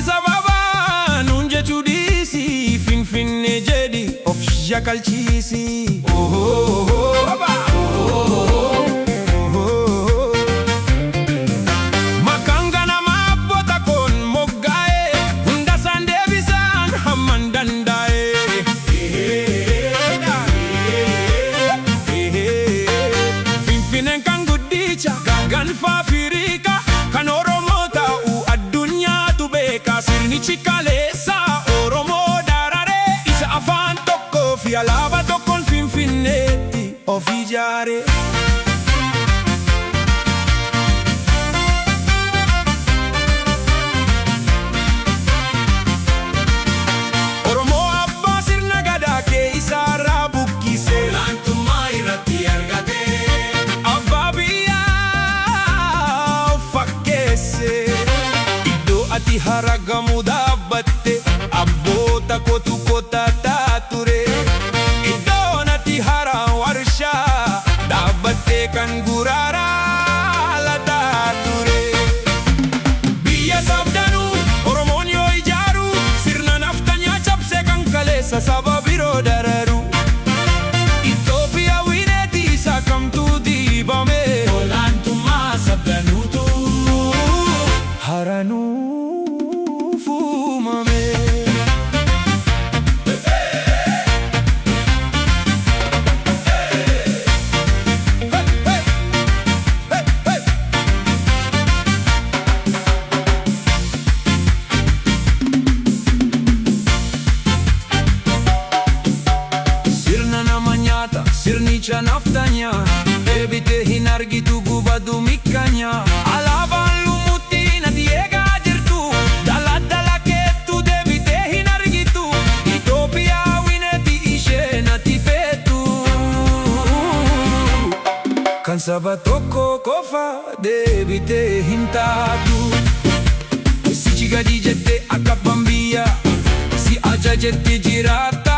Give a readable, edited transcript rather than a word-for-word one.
Addis Ababa nuun jechuu dhiisi, Finfinnee jedhi of shakalchiisi. Maqaan ganama abboota koon moggaa'e, hunda isaan deebisaan hamman danda'e. Finfinneen kan guddicha ganfa Afrikaa, kan Oromoo ta'u addunyaatu beeka. Sirnichi kaleessa Oromoo dararee, isa afaan tokkoo fi alaabaa tokkoon Finfinneetti of ijaare. Oromoo abbaa sirna gadaa keessaarraa buqqise. Olaantummaa irratti argate. Abbaa biyyaa of fakkeesse. Iddoo ati haragamu dhaabbatte, abboota kootu kotataa ture. Iddoon ati hara warshaa dhaabbatte kan guraaraa lataa ture. Biyya sabdanuu Oromoon yoo ijaaru, sirna naftanyaa cabsee kan kaleessa saba biroo dararu. Itoophiyaa wiineeti isa kamtu diibame? Olaantummaa sabdanuutu Haranuuf uumame. Sirna nama nyaata, sirnicha naftanyaa, deebitee hin argitu gubadu mikkanyaa. Alaabaan lumuutti nati eegaa jirtu, dhala dhala keettu deebitee hin argitu. Itoophiyaa wineeti ishee nati feetu. Kan saba tokko qofa deebitee hin taatu. Sichi gadi jette akka abbaan biyyaa si ajajetti jiraata.